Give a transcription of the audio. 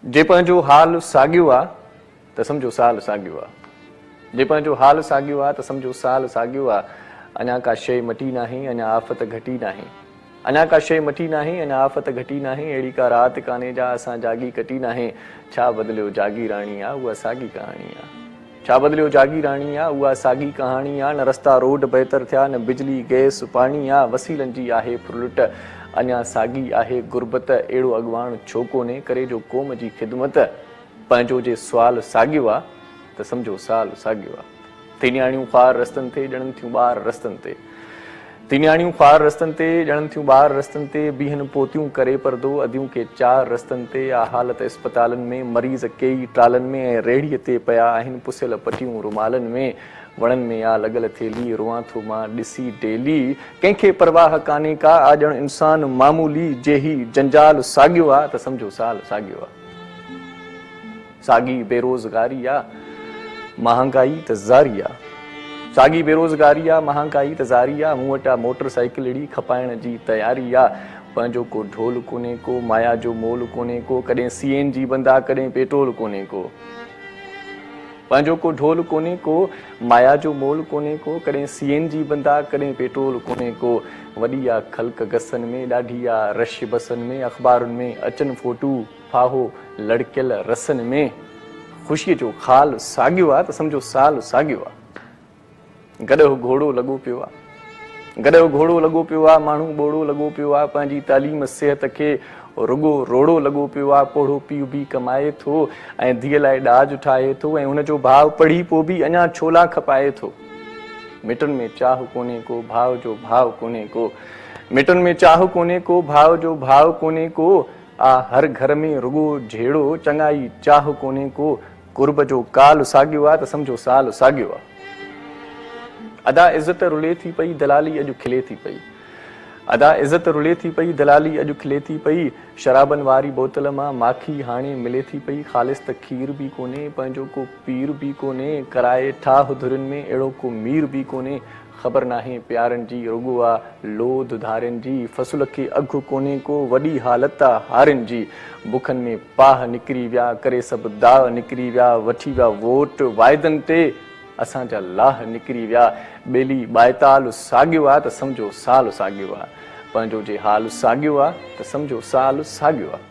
جي پنهنجو حال ساڳيو آ ته سمجهو سال ساڳيو آ. جي پنهنجو حال ساڳيو آ ته سمجهو سال ساڳيو آ. اڃا ڪا شيء مٽي ناهي، اڃا آفت گهٽي ناهي. اڃا ڪا شيء مٽي ناهي، اڃا آفت گهٽي ناهي. اهڙي ڪا رات ڪانهي جا اسان جاڳي ڪٽي ناهي. ڇا بدليو جاگيراڻي آ، اها ساڳي ڪهاڻي آ. ڇا بدليو جاگيراڻي آ، اها ساڳي ڪهاڻي آ. نه رستا روڊ بهتر ٿيا، نه بجلي، گئس، پاڻي آ. وسيلن جي آهي ڦرلٽ، اڃا ساڳي آهي غربت. اهڙو اڳواڻ ڇو ڪونهي، ڪري جو قوم جي خدمت. پنهنجو جي سوال ساڳيو آ ته سمجهو سال ساڳيو آ. ٿي نياڻيون خوار رستن تي، ڄڻن ٿيون ٻار رستن تي. ٿي نياڻيون خوار رستن تي، ڄڻن ٿيون ٻار رستن تي. بيهن پوتيون ڪري پردو، اديون ڪي چار رستن تي. آ حالت اسپتالن ۾، مريض ڪيئي ٽرالن ۾ ۽ ريڙهيء تي پيا آهن پسيل پٽيون رومالن ۾. وڻن ۾ آ لڳل ٿيلهي، روئان ٿو مان ڏسي ڊيلي. ڪنهن کي پرواهه ڪانهي ڪا، آ ڄڻ انسان معمولي. جي هي جنجال ساڳيو آ ته سمجهو سال ساڳيو آ. ساڳي بيروزگاري آ، مهانگائي ته زاري آ. ساڳي بيروزگاري آ، مهانگائي ته زاري آ. مون وٽ آ موٽر سائيڪلڙي، کپائڻ جي تياري آ. پنهنجو ڪو ڍول ڪونهي ڪو، مايا جو مول ڪونهي ڪو. ڪڏهن سي اين جي بند آ، ڪڏهن پيٽرول ڪونهي ڪو. پنهنجو ڪو ڍول ڪونهي ڪو، مايا جو مول ڪونهي ڪو. ڪڏهن سي اين جي بند آ، ڪڏهن پيٽرول ڪونهي ڪو. وڏي آ خلق گسن ۾، ڏاڍي آ رش بسن ۾. اخبارن ۾ اچن فوٽو. ڦاهو لڙڪيل رسن ۾ خوشيء جو خال ساڳيو آ ته سمجهو سال ساڳيو آ. گڏهه گهوڙو لڳو پيو آ. گڏهه گهوڙو لڳو پيو آ، ماڻهو ٻوڙو لڳو پيو آ، پنهنجي تعليم صحت کي رڳو روڙو لڳو پيو آ، پوڙهو پيء به ڪمائي ٿو ۽ ڌيء لاء ڏاج ٺاهي ٿو ۽ هن جو ڀاء پڙهي پوء به اڃا ڇولا کپائي ٿو. مٽن ۾ چاهه ڪونهي ڪو، ڀاء جو ڀاء ڪونهي ڪو. مٽن ۾ چاهه ڪونهي ڪو، ڀاء جو ڀاء ڪونهي ڪو. آ هر گهر ۾ رڳو جهيڙو، چڱائي چاهه ڪونهي ڪو، قرب جو ڪال ساڳيو آ ته سمجهو سال ساڳيو آ. ادا عزت رلي ٿي پئي، دلالي اڄ کلي ٿي پئي. ادا عزت رلي ٿي پئي، دلالي اڄ کلي ٿي پئي. شرابن واري بوتل مان ماکي هاڻي ملي ٿي پئي. خالص ته کير به ڪونهي، پنهنجو ڪو پير به ڪونهي. ڪرائي ٺاهه ڌرين ۾ اهڙو ڪو مير به ڪونهي. خبر ناهي پيارن جي، رڳو آ لوڌ ڌارين جي، فصل کي اگهه ڪونهي ڪو، وڏي حالت آ هارين جي، بکن ۾ پاهه نڪري ويا، ڪري سڀ داء نڪري ويا، وٺي ويا ووٽ واعدن تي، اسان جا لاهه نڪري ويا، ٻيلي ٻائيتال ساڳيو آ ته سمجهو سال ساڳيو آ، پنهنجو جي حال ساڳيو آ ته سمجهو سال ساڳيو آ.